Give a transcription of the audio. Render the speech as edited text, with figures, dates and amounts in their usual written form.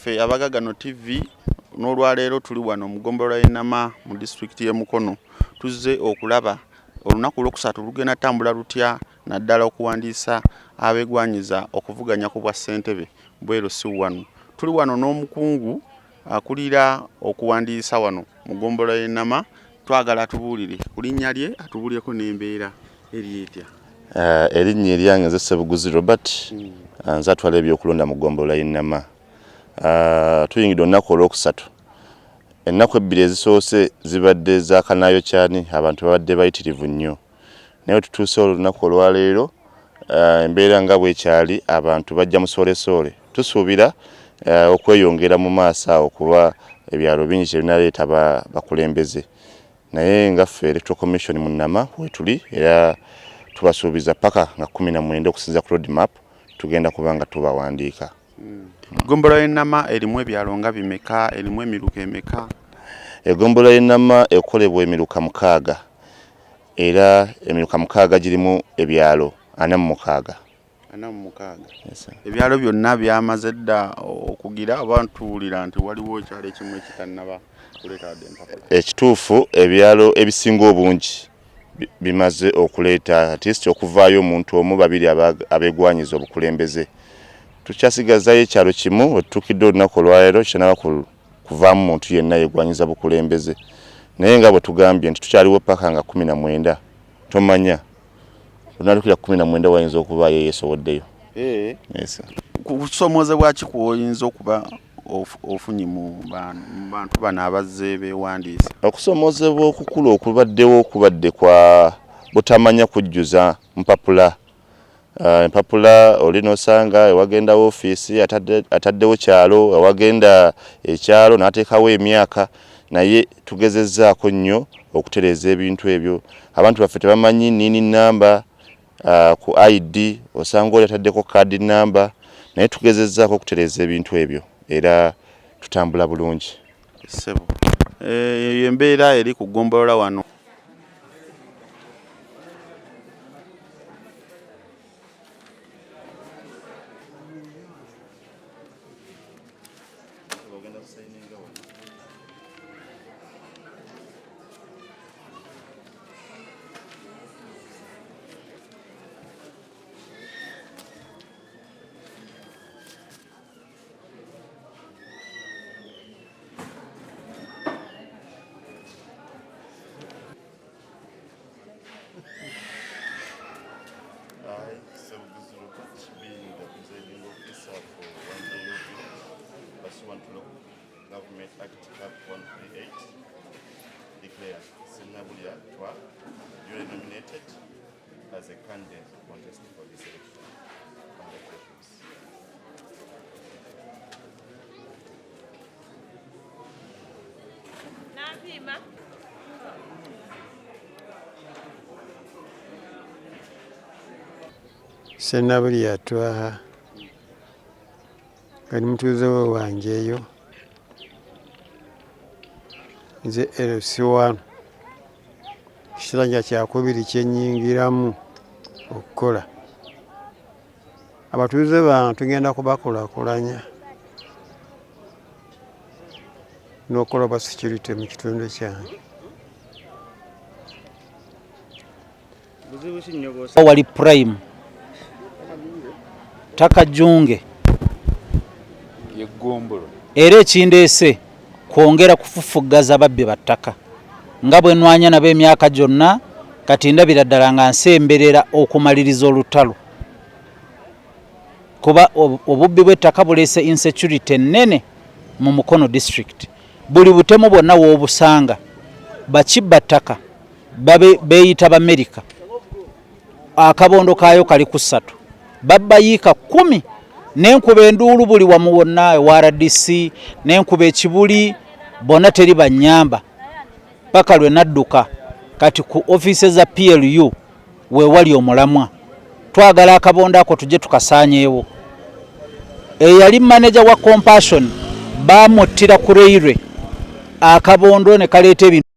Ffe Abagagano TV n'olwaleero tuli wano mu ggombolola y'e Nama mu disitulikiti y'e Mukono. Tuzze okulaba olunaku olwokusatu lugenda tambula lutya naddala okuwandiisa abeegwanyiza okuvuganya ku bwa ssentebe bweru si wano. Tuli wano n'omukungu akulira okuwandiisa wano mu ggombolola y'e Nama. Twagala atubuulire ku linnya lye, atubuulireko n'embeera eri etya. Erinnya eryange nze Ssebuguzi Robert, nze atwala ebyokulonda mu ggombolola y'e Nama. Tuyingidde olunaku olwokusatu. Ennaku ebbiri ezisoose zibadde za kanaayokyani, abantu babadde bayitirivu nnyo, naye tutuuse olunaku olwaleero embeera nga bwekyali, abantu bajja musoolesoole. Tusuubira okweyongera mu maaso awo kuba ebyalo bingi tebinaleeta bakulembeze, naye nga ffe Electoral Commission mu Nama wetuli era tubasuubiza paka nga 19 okusinziira ku road map tugenda kuba nga tubawandiika. Eggombolola y'e Nama erimu ebyalo nga bimeka, erimu emiruka emeka? Eggombolola y'e Nama ekolebwa emiruka 6 era emiruka 6 girimu ebyalo 46. 46. Ebyalo byonna byamaze dda okugira oba tuwulira nti waliwo ekyalo ekimu ekitannaba kuleeta wadde empapula? Ekituufu ebyalo ebisinga obungi bimaze okuleeta at least okuvaayo omuntu omu babiri abeegwanyiza obukulembeze. Tukyasigazayo ekyalo kimu wetutuukidde olunaku olwaleero kitanaba kuvaamu muntu yenna yeegwanyiza bukulembeze, naye nga bwe tugambye nti tukyaliwo paka nga 19, tomanya lunalukira 19 wayinza okubaayo eyeesowoddeyo. Kusomoozebwa ki kw'oyinza okuba ofunye mu bantu bano abazze beewandiisa? Okusomoozebwa okukulu okubaddewo kubadde kwa butamanya kujjuza mpapula. Empapula oli n'osanga ewagenda woofiisi ataddewo kyalo, ewagenda ekyalo n'ateekawo emyaka, naye tugezezzaako nnyo okutereeza ebintu ebyo. Abantu baffe tebamanyi nini namba ku ID, osanga oli ataddeko kaadi namba, naye tugezezzaako okutereeza ebintu ebyo era tutambula bulungi. Ssebo, eyo embeera eri ku ggombolola wano. I, Ssebuguzi Robert, being the presiding officer for 1JUV, pursuant to Local Government Act Cap 138, declare Ssenabulya Twa duly nominated as a candidate to contest for this election. Congratulations. Nampiima. Ssenabulya Twaha nga ndi mutuuze we Wanjeyo, nze LC1, kisanja kyakubiri kye nnyingiramu okukola. Abatuuze bano tugenda kubakulaakulanya n'okukola obwa security mu kitundu kyange. Wali prime takajunge era ekindeese kwongera kufufuggaza babbi ba ttaka nga bwe nwanya nabo emyaka gyonna, kati ndabira ddala nga nsemberera okumaliriza olutalo, kuba obubbi bw'ettaka buleese insecurity ennene mu Mukono district. Buli butemu bwonna w'obusanga bakibba ttaka beeyita Bamerika, akabondo kaayo kali ku 3, babba yiika 10 n'enkuba enduulu buli wamu wonna ewa RDC n'enkuba ekibuli bonna teri bannyamba paka lwe nadduka kati ku ofiisi za PLU wewali omulamwa. Twagala akabondo ako tujje tukasaanyeewo. Eyali maneja wa Compassion bamuttira ku railway, akabondo ne kaleeta ebintu.